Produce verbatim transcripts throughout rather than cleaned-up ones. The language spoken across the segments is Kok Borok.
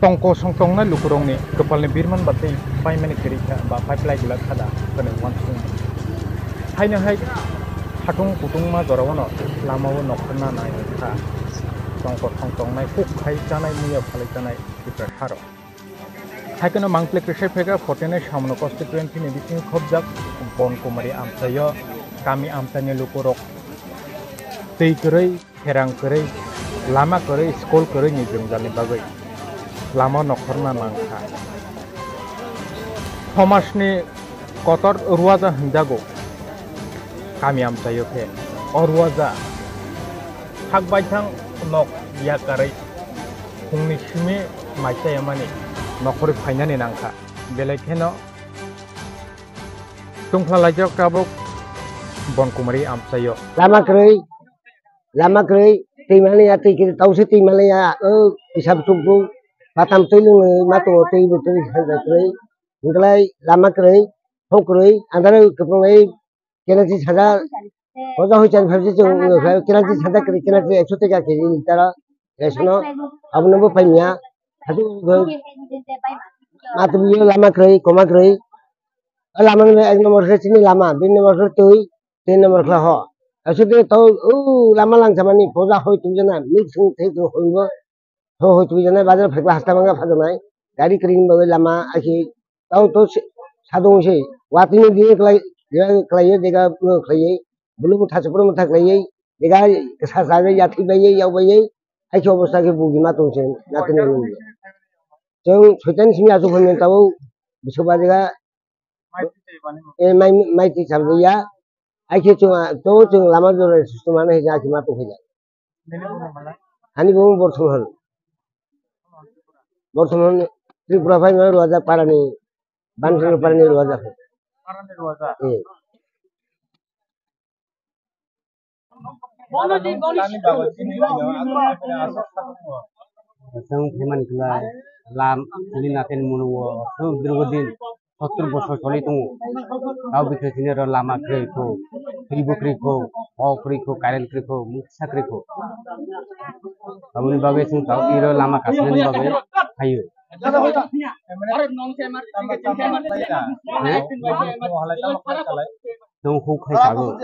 Tongko songtongnai lukurokni kwpalni birman ba tei paimani kwrwi kha ba paiplai gwlak kha da hwnwi uansukmung. Haino hai khatung kutungma jorao'-no lamao nokhorna nai kha tongko songtongnai kuk khai chanai muiya phalwi chanai Tripura haro. Hai kheno mangpili kwsai phaikha fourteen Samno constituency ni bising khobjak Bonkumari amchaio kami amchaini lukurok twi kwrwi, pherang kwrwi, lama kwrwi, school kwrwi ni jwngjal ni bagwi lama nokhorna nangkha. Somajni kotor ruaja hinjago kami amchaio khe o ruaja sak baithang nok yakarwi phungni simi mai chayamani nokhorwi phainani nangkha. Belai kheno tungphla laijak tabuk Bonkumari amchaio. Lama kwrwi, lama kwrwi, twi manliya, twi kwrwi, tausi twi manliya, o kisa bwswk bo, batam twi lwngwi ma tongo, twi bo twi hai bai kwrwi. Hwnkhlai lama kwrwi, hok kwrwi, andaro kwplwnglai, kenasi sajak, hoja hoi chan phaisi chwng, kenasi sajak kwrwi, kenasi ekso taka kg litera, resono, abono bo paimya, hati bo, ma tubui lama kwrwi, koma kwrwi, o lama ni ek number khe chini lama, dui number khe twi, tin number khe ho. Aswk de to, o lama langsamani, hoja hoi tubujana, mix wng thai tong hoi bo. Ho hoi twi janai bazar phekla hasta manga phajanai. Gari kring bagwi lama akhe tau to sadung se. Watini dini klai, klai dega khlai. Bulu mutha chupur mutha khlai. Dega sa sa ya thi bai ya bai. Akhe obostha khe bugi ma tong se. Natini nung. Chwng soitan simi asu phone tau bisu ba dega. E mai mai ti cham ya. Akhe chwng to chwng lama jora system ano hija akhe ma tong khe. Ani bo Borthomon. Borthomon Tripura phai ma ruajak parani, Banjul parani ruajak. Eh. Chwng phaimani khlai lam chini natin munugo, chwng dirgo din. Sottor bosor choli tongo. Tao bikhe chini ro lama kwrwi kho, twi bo kwrwi kho, o kwrwi kho, current kwrwi kho, mungsa kwrwi kho. Aboni bagwi chwng tao iro lama kasinani bagwi phaio. He? Chwng huk khai sago.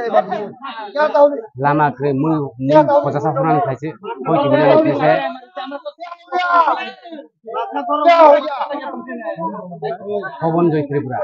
Lama kwrwi mui, mui pojasa phone ni khaise, hoi tibina ni khaise. Hobon Joy Tripura.